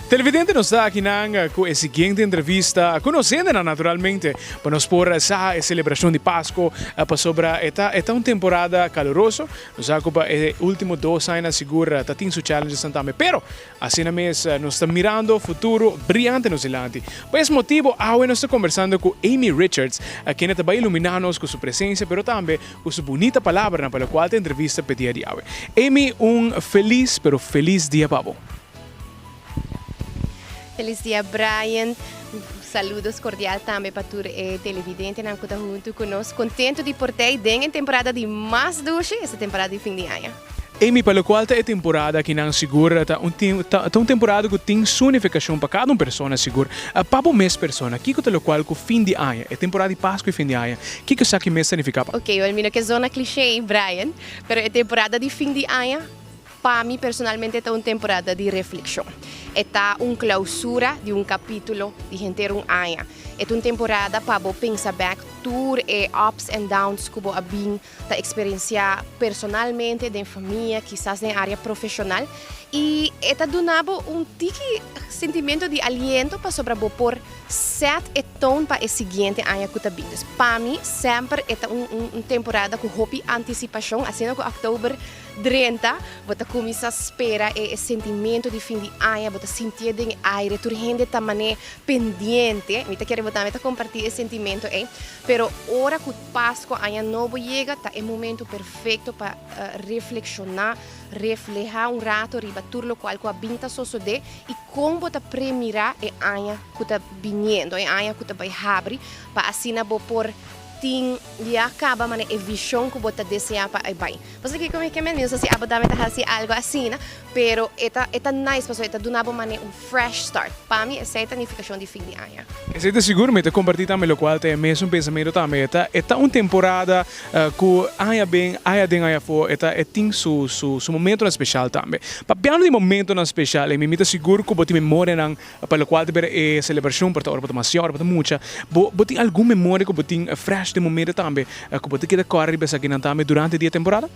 Televidente, nos ta aki nan cu e siguiente entrevista, conociendo naturalmente, pa nos por sa e celebracion di Pasco, pasobra e ta un temporada caluroso. Nos sa cu e ultimo 2 aña sigur ta tin su challenges tambe, pero asina mes nos ta mirando futuro briyante nos dilanti. Pa e motibo, awe nos ta combersando cu Amy Richards, kende ta bay ilumina nos cu su presencia, pero tambe cu su bunita palabra pa cual e entrevista pa dia di awe. Amy, un feliz, pero feliz dia pa bo. Feliz dia, Brian. Saludos cordial tambe pa tur e televidentenan cu ta hunto cu nos. Contento di por ta den temporada di mas dushi, e temporada di fin di aña. Amy, pa locual ta e temporada aki nan sigur, ta un temporada cu tin su nificacion pa cada un persona sigur. Pa bo mes persona, kico ta locual cu fin di aña, e temporada di Pasco y fin di aña, kico esaki mes ta nifica pa? Ok, well, mi no kier zona cliché, Brian, pero e temporada di fin di aña, pa mi personalmente ta un temporada di reflexion. Ta un clausura di un capitulo di henter un aña. Ta un temporada pa bo pensa back tur e ups and downs cu bo a bin ta experiencia personalmente, den famia, kisas den area profesional. Y ta duna bo un tiki sentimento di aliento pasobra bo por set e tone pa e siguiente aña cu ta bin. Pa mi, semper ta un temporada cu hopi anticipacion, asina cu october 30, bo ta cuminsa spera e sentimento di fin di aña, bo ta sinti den aire, tur hende ta mane pendiente, mi ta kier bo tambe ta comparti e sentimento ey, pero ora cu Pasco, Aña Nobo yega, ta e momento perfecto pa reflexiona, refleha un rato riba tur locual cu a bin ta sosode y con bo ta premira e aña cu ta biniendo, e aña cu ta bay habri, pa asina bo por tin ya caba mane e vision cu bo ta desea pa e bay. Pasobra kico mi kier, no sa si abo tambe ta haci algo asina, pero e ta nice pasobra e ta duna bo mane un fresh start. Pa mi, esey ta nificacion di fin di aña. Esey ta sigur, mi ta comparti tambe locual ta e mesun pensamento tambe. E ta un temporada cu aña bin, aña den, aña afo, e tin su momento special tambe. Papiando di momento special, mi ta sigur cu bo tin memoria nan pa locual ta e celebracion, pa ora bo ta mas ora bo ta mucha. Bo tin algun memoria cu bo tin fresh di momento tambe, cu bo ta keda core riba esaki nan tambe durante e temporada?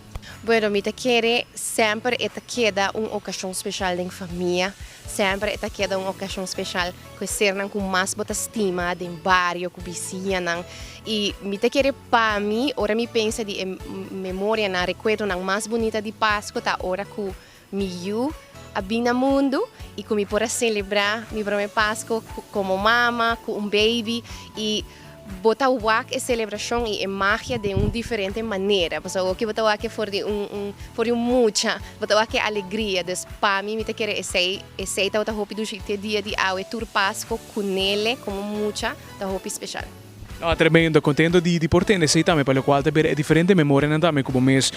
Bueno, mi ta kere semper e ta keda un ocasion special den famia. Semper e ta keda un ocasion special cu sernan cu mas bo ta stima den bario, cu bisiñanan. Y mi ta kere pa mi, ora mi pensa di memoria nan, recuerdo nan mas bunita di Pasco, ta ora cu mi yiu a bin na mundo y cu mi por a celebra mi prome Pasco como mama, cu un baby y bo ta wak e celebracion y e magia di un diferente manera. Pasobra aki bo ta wak for di un for di un mucha, bo ta wak alegria. Dus pa mi, mi ta kere esey ta hopi dushi te dia di awe tur Pasco cu ne como mucha ta hopi special. Ah, tremendo, contento di por tende esey tambe, pa locual ta bira e diferente memoria nan tambe cu bo mes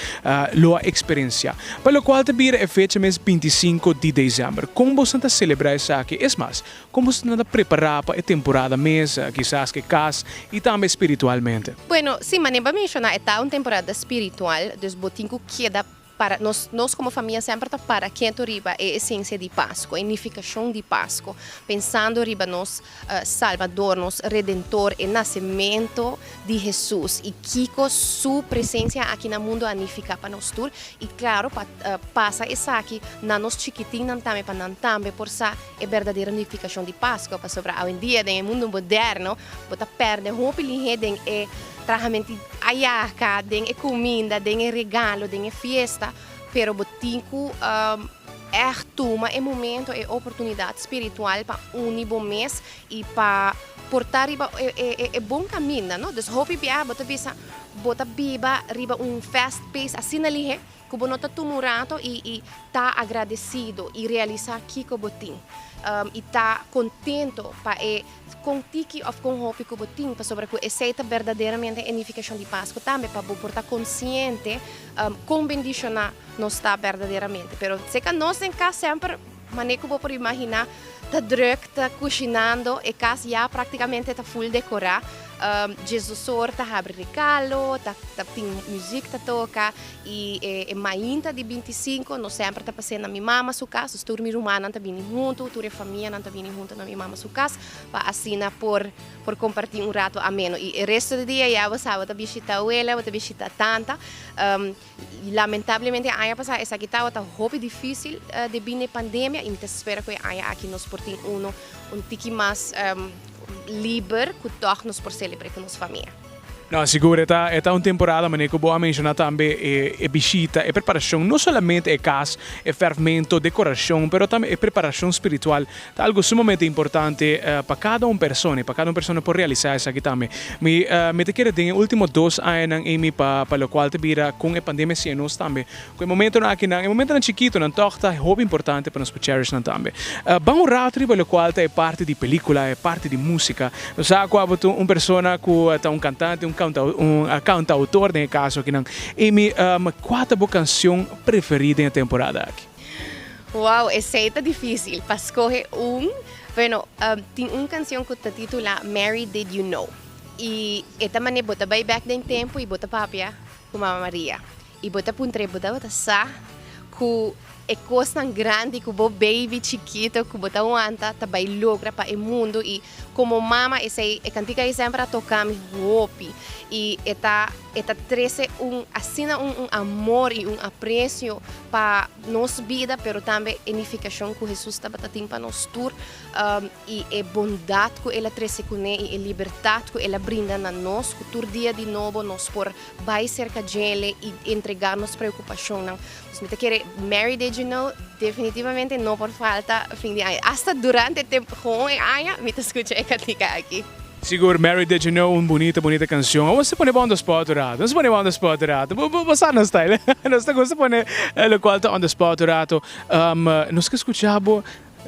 lo a experiencia. Pa locual ta bira e fecha mes 25 di december. Con bo ta celebra esaki? Es mas, con bo ta prepara pa e temporada mes, kisas cu cas y tambe spiritualmente? Bueno, si, manera bo a menciona, ta un temporada spiritual, dus bo tin cu keda para nos como famia semper ta para keto riba e esencia di Pasco, e nificacion di Pasco, pensando riba nos Salvador, nos Redentor, e nacemento di Jesus y kico su presencia aki na mundo a nifica pa nos tur y claro, pa pasa esaki na nos chikitinnan tambe, pa nan tambe por sa e berdadero nificacion di Pasco, pasobra awendia den mundo moderno bo ta perde hopi lihe den e trahamento ayaka, den e cuminda, den e regalo, den e fiesta, pero bo tin cu echt tuma e momento e oportunidad spiritual pa uni bo mes y pa por ta riba e bon camino, no? Dus hopi bia bo ta bisa bo ta biba riba un fast pace asina lihe cu bo no ta tuma un rato y ta agradecido y realisa kico bo tin y ta contento pa e con tiki of con hopi cu bo tin, pasobra cu esey ta berdaderamente e nificacion di Pasco tambe, pa bo por ta consciente con bendiciona nos ta berdaderamente. Pero seca nos den cas semper, manera cu bo por imagina, ta druk, ta cushinando, e cas ya practicamente ta full decora. 12 or ta habri regalo, ta tin muziek ta toca y e mainta di 25 nos semper ta pasa na mi mama su cas, dus tur mi rumannan ta bini hunto, tur e famianan ta bini hunto na mi mama su cas pa asina por comparti un rato ameno. Y e resto di dia ya bo sa, bo ta bishita abuela, bo ta bishita tanta. Lamentablemente aña pasa esaki tabata hopi dificil debi na e pandemia y mi ta spera cu e aña aki nos por tin uno un tiki mas liber cu toch nos por celebra cu nos famia. No, sigur, e ta un temporada, manera cu bo a menciona tambe, e bishita, e preparacion, no solamente e cas, e fervmento, decoracion, pero tambe e preparacion spiritual, ta algo sumamente importante pa cada un persona, pa cada un persona por realisa esaki tambe. Mi ta kere den ultimo 2 aña, Amy, pa locual ta bira cu e pandemia si nos tambe. Cu e momento aki nan, e momento nan chikito nan toch ta hopi importante pa nos cherish nan tambe. Ban un rato riba locual ta e parti di pelicula, e parti di musica. Nos sa cu un persona cu ta un cantante, un cantautor den caso aki nan. Amy, cua ta bo cancion preferi den e temporada aki? Wow, esey ta dificil. Pa scoge un, bueno, tin un cancion cu ta titula "Mary Did You Know?" Y e ta manera bo ta bay back den tempo y bo ta papia cu Mama Maria. Y bo ta puntr'e, bo ta sa cu e cos tan grandi cu bo baby chikito cu bo ta wanta ta bay logra pa e mundo. Y como mama, esey e cantica ey semper a toca mi hopi y e ta trece un asina un amor y un aprecio pa nos bida, pero tambe e nificacion cu Jesus tabata tin pa nos tur y e bondad cu el a trece cune y e libertad cu el a brinda na nos, cu tur dia di nobo nos por bay cerca dje y entrega nos preocupacion. Dus mi ta kere "Mary Did You Know" definitivamente no por falta fin di aña. Hasta durante tempo gewoon e aña mi ta scucha e cantica aki. Sigur, "Mary Did You Know", un bunita, bunita cancion. Ban pone on the spot rato. Ban pone on the spot rato. Bo sa nos style. Nos ta gusta pone locual ta on the spot rato. Nos kier scucha bo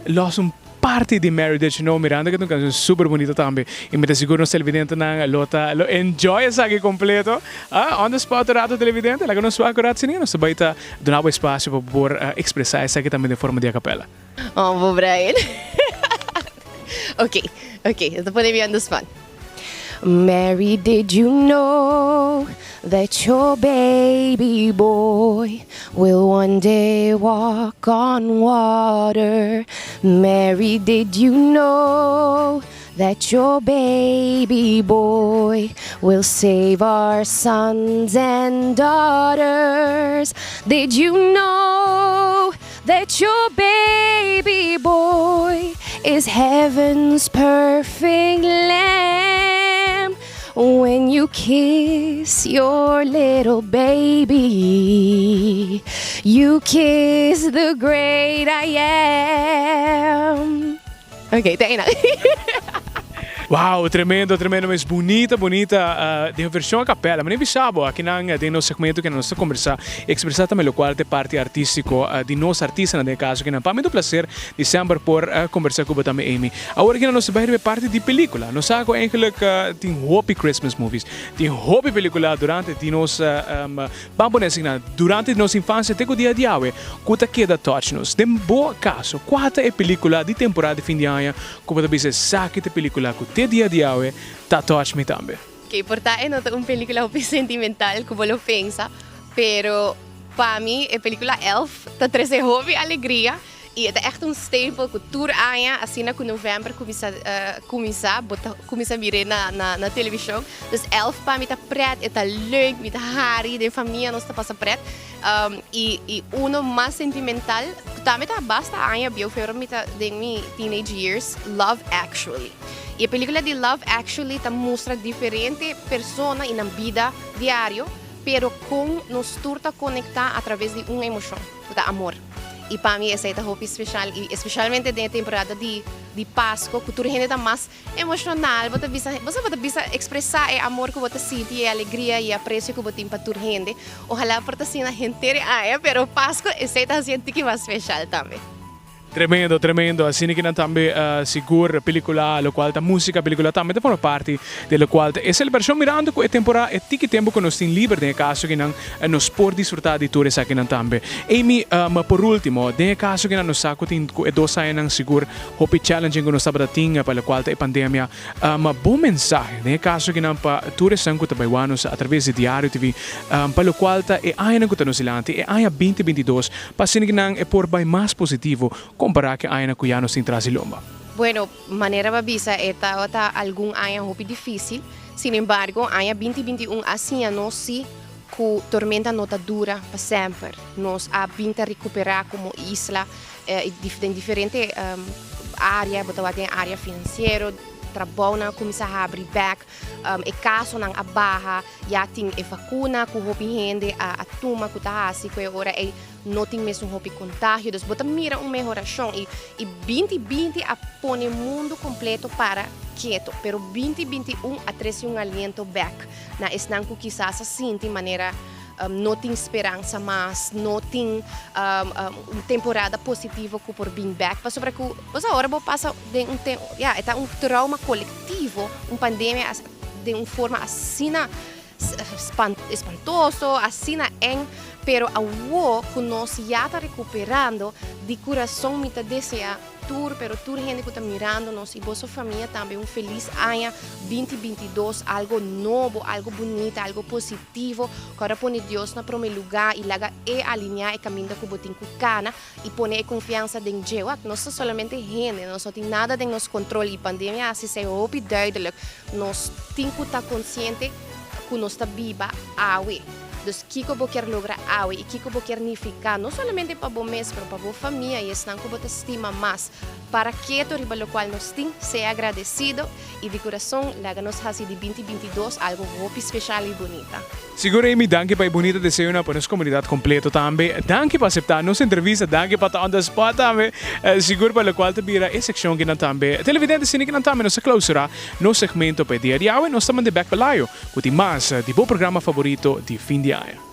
los un parti di "Mary Did You Know", mirando cu ta un cancion super bunita tambe. Y mi ta sigur nos televidente nan lo ta lo enjoy esaki completo. Ah, on the spot rato, televidente, laga nos wak rato sini, nos bay ta duna espacio pa por expresa esaki tambe den forma di a capella. Oh, Brian. Ok, anto pone mi on the spot. Mary, did you know that your baby boy will one day walk on water? Mary, did you know that your baby boy will save our sons and daughters? Did you know that your baby boy is heaven's perfect lamb? When you kiss your little baby, you kiss the great I am. Ok, te na. Wow, tremendo, tremendo, mas bunita, bunita di version a capella. Mas nem sabe, aki nan den nos segmento cu nos ta combersa, expresa tambe locual ta parti artistico di nos artista den caso aki nan. Pa mi un placer di semper por combersa cu tambe, Amy. Awor cu nos ta bay parti di pelicula. Nos sa eigenlijk tin hopi Christmas movies. Tin hopi pelicula durante di nos ban asina, durante nos infancia te dia di awe, cu ta keda touch nos. Den bo caso, cua ta e pelicula di temporada di fin di aña, cu bo ta bisa esaki ta pelicula cu te dia di awe ta touch mi tambe? Ok, por ta no ta un pelicula hopi sentimental, cu bo lo pensa, pero pa mi e pelicula Elf ta trece hopi alegria y ta echt un staple cu tur aña, asina cu november cuminsa, bo ta cuminsa mira na television. Dus Elf pa mi ta pret, ta leuk, mi ta hari, den famia nos ta pasa pret. Y uno mas sentimental, tambe ta basta aña bieu, pero mi ta den mi teenage years, Love Actually. Y e pelicula di Love Actually ta mustra diferente persona den bida diario, pero cu nos tur ta conecta atraves di un emocion, di amor. Y pa mi esey ta hopi special y especialmente den temporada di Pasco, cu tur hende ta mas emocional, bo ta bisa expresa e amor cu bo ta sinti, e alegria y aprecio cu bo tin pa tur hende. Ohala por ta asina henter aña, pero Pasco esey ta asina mas special tambe. Tremendo, tremendo. Asina ki nan tambe sigur pelicula, locual ta musica, pelicula tambe ta forma parti di locual ta e celebracion mirando cu e temporada e tiki tempo cu nos tin liber den e caso ki nan nos por disfruta di tur esakinan tambe. Amy, ma por ultimo, den e caso ki nan nos sa cu tin cu e dos añanan sigur hopi challenging cu nos tabata tin pa locual ta e pandemia, ma bo mensahe den e caso ki nan pa tur esnan cu ta bay wak nos a traves di Diario TV pa locual ta e añanan cu ta nos dilanti, e aña binti 22, Pa asina ki nan e por bai mas positivo kompará ku e añanan ku ya nos tin tras di lomba. Bueno, manera bo a bisa e tabata algun aña hopi difísil. Sin embargo, aña 2021 a siña nos sí ku tormenta no ta dura pa semper. Nos a bin ta rekuperá komo isla den diferente área, bo ta wak den área finansiero, trabounan a kuminsá habri bèk. E kasonan a baha, ya tin e vakuna ku hopi hende a tuma ku ta hasi ku e ora ei no tin mesun hopi kontagio. Dus bo ta mira un mehorashon i i 2020 a pone mundu kompleto para keto, pero 2021 a trese un aliento bèk na esnan ku kisas a sinti manera no tin speransa mas, no tin un temporada positivo ku por bin bèk pasobra ku bo sa ora bo pasa den un tem ya e ta un trauma kolektivo, un pandemia den un forma asina espantoso, asina eng, pero awo ku nos ya ta rekuperando, di kurason mi ta desea tur pero tur hende ku ta mirando nos i boso famia tambe un felis aña 2022, algo nobo, algo bunita, algo positivo, ku ora pone Dios na prome luga i laga e alinia e kaminda ku bo tin ku kana. I pone e konfiansa den dje. Wak, nos ta solamente hende, nos no tin nada den nos kontrol i pandemia a hasi esei hopi duidelijk. Nos tin ku ta konsiente ku nos ta biba awe. Dus kiko bo kier logra awe i kiko bo kier nifiká no solamente pa bo mes pero pa bo famia i esnan ku bo ta stima mas. Para keto riba lokual nos tin, sea agradesido i di kurason laga nos hasi di 2022 algu hopi speshal i bunita. Sigur Amy, danki pa e bunita deseonan pa nos komunidat kompleto tambe. Danki pa aseptá nos entrevista, danki pa ta on the spot tambe. Sigur pa lokual ta bira e sekshon kinan tambe. Televidente, sini kinan tambe nos ta klausurá nos segmento pa e dia di awe. Nos ta manda e bèk pa Layo ku tin mas di bo programa faborito di fin di aña.